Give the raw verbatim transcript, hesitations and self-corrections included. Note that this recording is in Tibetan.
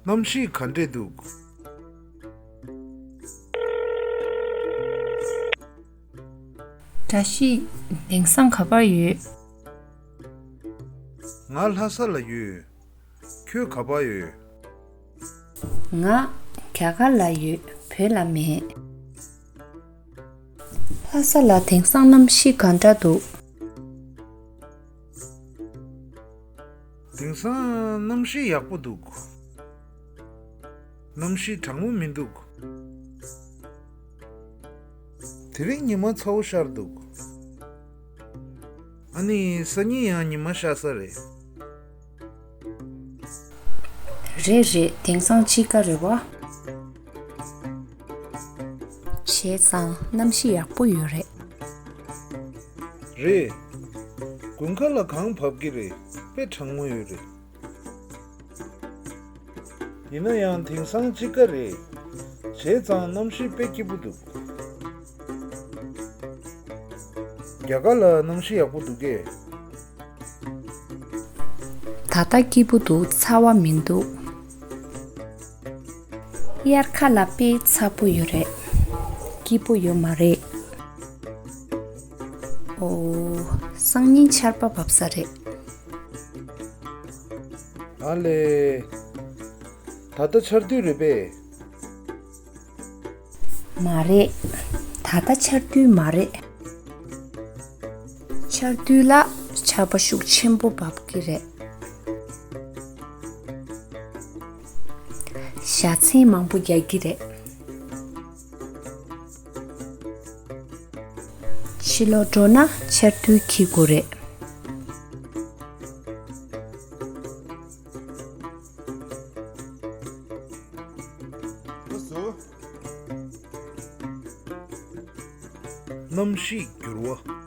གནམ་གཤིས་ག་འདྲས་འདུག་བཀྲ་ཤིས། དེང་སང་ག་པར་ཡོད། ང་ལྷ་ས་ལ་ཡོད། ཁྱོད་ག་པར་ཡོད། ང་རྒྱ་གར་ལ་ཡོད། བོད་ལ་མེད། ལྷ་ས་ལ་དེང་སང་གནམ་གཤིས་ག་འདྲ་འདུག་དེང་སང་གནམ་གཤིས་ཡག་པོ་འདུག་གནམ་གཤིས་གྲང་མོ་མི་འདུག་དེ་རིང་ཉི་མ་ཚ་བོ་ཤར་འདུག་ཨ་ནི་སང་ཉིན་ཡང་ཉི་མ་ཤར་ས་རེད། རེད་རེད། དེང་སང་དཔྱིད་ཀ་རེད་བ། བྱས་ཙང་གནམ་གཤིས་ཡག་པོ་ཡོད་རེད། རེད། དགུན་ཁ་ལ་གངས་བབས་ཀྱི་རེད། དཔེ་གྲང་མོ་ཡོད་རེད། ཡིན་ན་ཡང་དེང་སང་དཔྱིད་ཀ་རེད། བྱས་ཙང་གནམ་གཤིས་དཔེ་སྐྱིད་པོ་འདུག་རྒྱ་གར་ལ་གནམ་གཤིས་ཡག་པོ་འདུག་གས། ད་ལྟ་སྐྱིད་པོ་འདུག་ཚ་བ་མི་འདུག་དབྱར་ཁ་ལ་དཔེ་ཚ་པོ་ཡོད་རེད། སྐྱིད་པོ་ཡོད་མ་རེད། ཨོ། སང་ཉིན་ཆར་པ་བབས་ས་རེད། ཨ་ལེ། ད་ལྟ་ཆར་དུས་རེད་པས། མ་རེད། ད་ལྟ་ཆར་དུས་མ་རེད། ཆར་དུས་ལ་ཆར་པ་ཤུགས་ཆེན་པོ་བབས་ཀྱི་རེད། བྱ་ཚན་མང་པོ་རྒྱག་གི་རེད། ཕྱི་ལོགས་འགྲོ་ན་ཆར་དུས་འཁྱེར་དགོས་རེད། གནམ་གཤིས་འགྱུར་བ།